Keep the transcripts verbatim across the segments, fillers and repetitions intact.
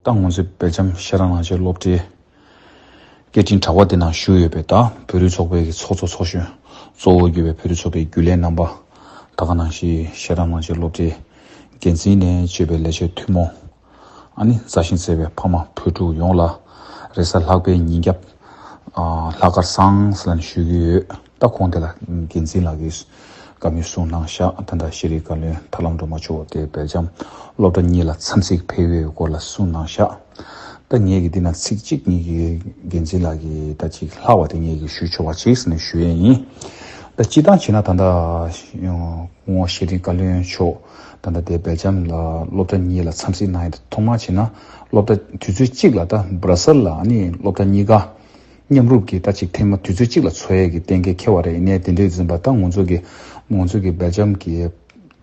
ད་ང་ཚོའི་སྦེལ་ཇམ་ཤེས་རབ་ནང་ཆེན་སློབ་གྲྭའི་སྐད་འཕྲིན་དྲ་བ་འདི་ནང་ཞུགས་ཡོད་པའི་ད་བོད་རིགས་ཚོགས་པའི་གི་ཚོགས་གཙོ་ཚོགས་གཞོན་གཙོ་བོ་གྱུར་པའི་བོད་རིགས་ཚོགས་པའི་རྒྱུན་ལས་རྣམ་པ། ད་ག་ནང་བཞིན་ཤེས་རབ་ནང་ཆེན་སློབ་གྲྭའི་འགན་འཛིན་ནས་གཙོས་པའི་ལས་བྱེད་ཐུན་མོང་། ཨ་ནི་མཛའ་ཞིང་བརྩེ་བའི་ཕ་མ་བུ་ཕྲུག་ཡོངས་ལ་རེས་གཟའ་ལྷག་པའི་ཉིན་རྒྱབ། ཨ་ལྷག་དཀར་བཟང་ཟེར་ནས་ཞུ་གི་ཡོད། ད་གོང་དེ་ལ་འགན་འཛིན་ལགས་ཀྱིས་བཀའ་མོལ་གསུངས་གནང་ཤག་ད་ལྟ་ཤེས་རིག་བཀའ་བློན་ཐར་ལམ་སྒྲོལ་མ་མཆོག་དེ་སྦེལ་ཇམ་སློབ་གྲྭ་གཉིས་ལ་འཚམས་གཟིགས་ཕེབས་ཡོད་སྐོར་ལ་གསུངས་གནང་ཤག་ད་ངས་ཀྱི་འདི་ན་ཚིག་གཅིག་གཉིས་ཀྱི་འགན་འཛིན་ལགས་ཀྱིས་ད་ཅིག་ལྷག་པ་དེ་ངས་ཀྱི་ཞུ་ཆོག་པ་ཅིག་ཟེར་ནས་ཞུ་ཡས་ཡིན། ད་སྤྱིར་བཏང་བྱས་ན་ད་ལྟ་སྐུ་ངོ་ཤེས་རིག་བཀའ་བློན་མཆོག་ད་ལྟ་དེ་སྦེལ་ཇམ་ལ་སློབ་གྲྭ་གཉིས་ལ་འཚམས་གཟིགས་གནང་ཡས་དེ་ཐོག་མར་བྱས་ན་སློབ་གྲྭ་དུས་ཚོད་གཅིག་ལ་ད་སྦྲ་སལ་ལ་ཨ་ནི་སློབ་གྲྭ་གཉིས་ཀ་མཉམ་རུབ་ཀྱིས་ད་ཅིག་ཐེངས་མ་དུས་ཚོད་གཅིག་ལ་འཚོགས་ཡས་ཀྱི་གཏན་འཁེལ་འཁེལ་བ་རེད། ཡིན་ནའི་དེ་འདྲའི་ཟིན་པ་ད་ང་ཚོ་གི་ང་ཚོ་གི་སྦེལ་ཇམ་གྱི་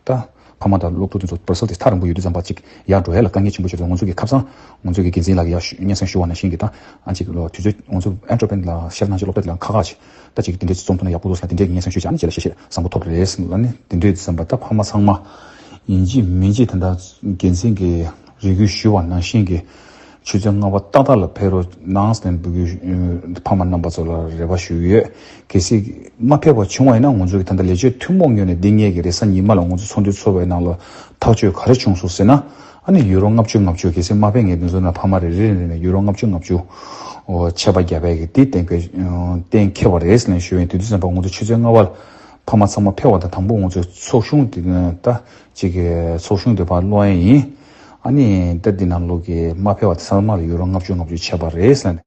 ད་ཕ་མ་དང་སློབ་ཕྲུག་དེ་ཚོ་སྦྲ་སལ་དེ་ཐག་རིང་པོ་ཡོད་དུས་ཙམ་པ་ཅིག་ཡར་འགྲོ་ཡས་ལ་དཀའ་ངལ་ཆེན་པོ་ཆགས་དུས་ང་ཚོ་གི་ཁ་སང་ང་ཚོ་གི་འགན་འཛིན་ལགས་ཀྱིས་ཡར་ཞུ་སྙན་སེང་ཞུ་བ་ནང་བཞིན་གྱི་ད་ཨ་ཅིག་ལོ་དུས་ཚོད་ང་ཚོ་ཨན་ཊོ་པན་ལ་ཤར་ནང་ཆེན་སློབ་གྲྭ་དེ་ལ་ཁག་ཁག་ཅིག་ད་ཅིག་དེ་འདྲའི་རྩོམ་ཐུབ་ན་ཡག་པོ་འདུག་ཟེར་ན་དེ་འདྲའི་སྙན་སེང་ཞུས་བྱས་ཨ་ནི་རྗེས་ལ་ཞལ་བཞེས་བཟང་པོ་ཐོབ་རེད་ཟེར་ལ་ནི་དེ་འདྲའི་ཡོད་དུས་ཙམ་པ་ད་ཕ་མ་ཚང་མ་ཡིན་གཅིག་མིན་གཅིག་ད་ལྟ་འགན་འཛིན་གྱི་རེ་སྐུལ་ཞུས་པ་ནང་བཞིན་གྱི་ཆུ་ཚོད་ལྔ་པ་ཏག་ཏག་ལ་ཕེབས་རོགས་གནང་ཟེར་ནས་འབོད་སྐུལ་ཕ་མ་རྣམ་པ་ཚོ་ལ་རེ་བ་ཞུ་གི་ཡོད། གལ་སྲིད་མ་ཕེབས་པ་བྱུང་བ་ཡིན་ན་ང་ཚོ་གི་ད་ལྟ་ལས་བྱེད་ཐུན་མོང་ངོས་ནས་འདི་ངེད་ཀྱི་རེས་གཟའ་ཉི་མ་ལ་ང་ཚོ་ཚོགས་འདུ་ཚོགས་པའི་ནང་ལ་ཐག་གཅོད་ག་རེ་བྱུང་སོང་ཟེར་ན་ཨ་ནི་ཡུ་རོ་ལྔ་བཅུ་ལྔ་བཅུ་གལ་སྲིད་མ་ཕེབས་ངེས་དེ་ཚོ་ན་ཕ་མ་རེ་རེ་རེ་ནས་ཡུ་རོ་ལྔ་བཅུ་ལྔ་བཅུ་ཆད་པ་བརྒྱབ་པའི་གི་དེ་གཏན་འཁེལ་གཏན་འཁེལ་བ་རེད་ཟེར་ནས་ཞུ་ཡིན། དེ་དུས་ཙམ་པ་ང་ཚོ་ཆུ་ཚོད་ལྔ་པ་ལ་ཕ་མ་ཚང་མ་ཕེབས་པ་དང་དང་པོ་ང་ཚོའི་ཚོགས་གཞུང་དེ་ད་ཅིག་གི་ཚོགས་གཞུང་དེ་ཕར་སློག་ཡས་ཡིན། ཨ་ནི་ད་འདི་ནང་ལོགས་ཀྱི་མ་ཕེབས་པ་དེ་ཚང་མ་ལ་ཡུ་རོ་ལྔ་བཅུ་ལྔ་བཅུ་ཆད་པ་རེད་ཟེར་ནས་